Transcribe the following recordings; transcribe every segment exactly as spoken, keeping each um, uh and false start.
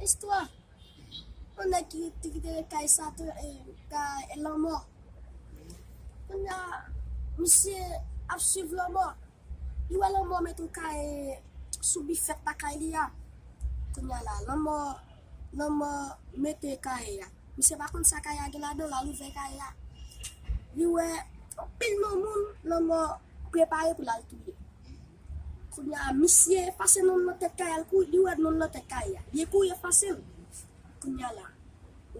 Istwa. Yon nèg ki te kite kay sa, kay Lanmò. Kounye a, misye ap swiv Lanmò. Li wè Lanmò mete yon kaye sou bifèt lakay li a. Kounye a la, Lanmò, Lanmò mete kaye a. Misye pa konn sa kaye a gen ladan l, al ouvè kaye a. Li wè anpil non moun Lanmò prepare pou l al touye. Kounye a, misye efase non nan tèt kaye a, li kou-, li wè non nan tèt kaye a. Li kouri efase l. Kounye a la,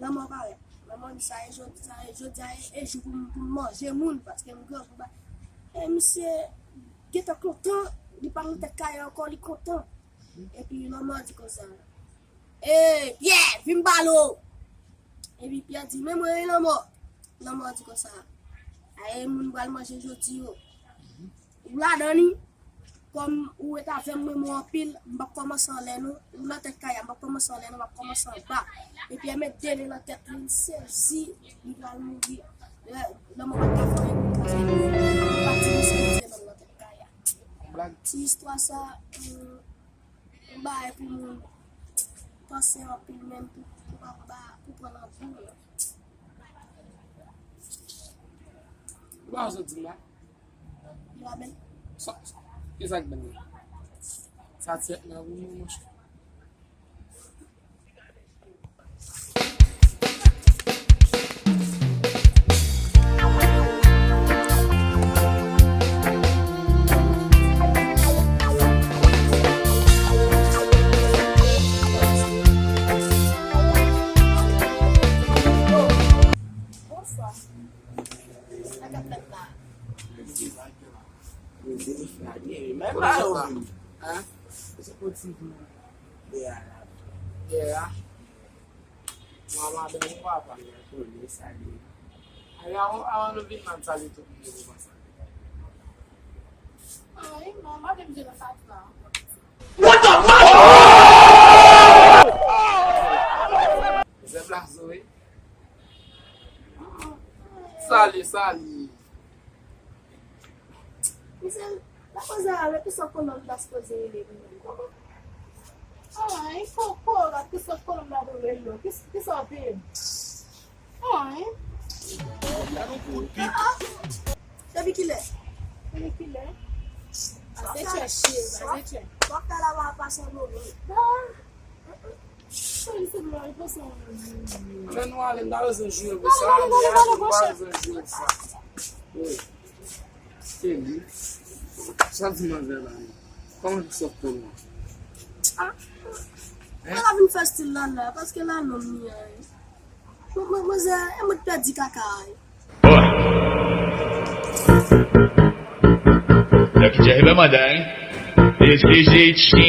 Lanmò parèt. Lanmò di sa e jodi, sa e jodi a e, e jou pou m, pou m manje moun, paske m grangou ba. E misye gentan kontan, li pa nan tèt kaye a ankò, li kontan. Epi Lanmò di konsa, "Ey, Pyè, vin m pale w." Epi Pyè di, "Men mwen wi, Lanmò." Lanmò di konsa, "Aye, moun pral manje jodi yo. Ou ladan li, kòm ou ret avè m, mwen renmen w anpil, m p ap kòmanse anlè nou. Ou nan tèt kaye a, m p ap kòmanse anlè nou, m ap kòmanse anba." Epi Pyè met de men nan tèt li, li sezi, li pral mouri. Lanmò pa t ka fè anyen, paske li pa t di misye mete men nan tèt kaye a. Ti istwa sa, hmm, yon bagay pou moun panse anpil menm pou, pou pa, pou pran nan bou yo. Ou pa wè sa w di m la? Li pa bèl. Sa, sa, kisa k bèl la? Sa tèt nan ou, monchè. Bonswa. Sa k ap fèt la? Hein? Yeah. Mwen madanm ou papa. Ay, avan, avan nou vin la, m salye tout moun yo pou sa. Ay, non, madanm je nan sa la. What the fuck? Zèb la, Zoe. Salye, salye. Misye, la poze a, men kisa w konnen w ta sipoze rele li menm? Ay, koko, la kisa w konnen w ta rele li? Kis-, kisa w te ye? Ay. Gad yon kout pik. Ah, ah. Depi kilè? Depi kilè? Pase chèche, pase chèche. W ap fè la va pase yon moman. Ah. Men nou ale, m ta bezwen jwe pou sa, m ta bezwen jwe pou sa. Wi. Se li. Sa di manzè la, non? Kòman ki sòt pou nou? Ah. Hein? Mwen la vin fè stil la, la, paske la, non, m ye, hein. Mwen, mwen, manzè, e mwen t pèdi kaka, hein. Lucky J, he bè mandan, hein? Is, is it she?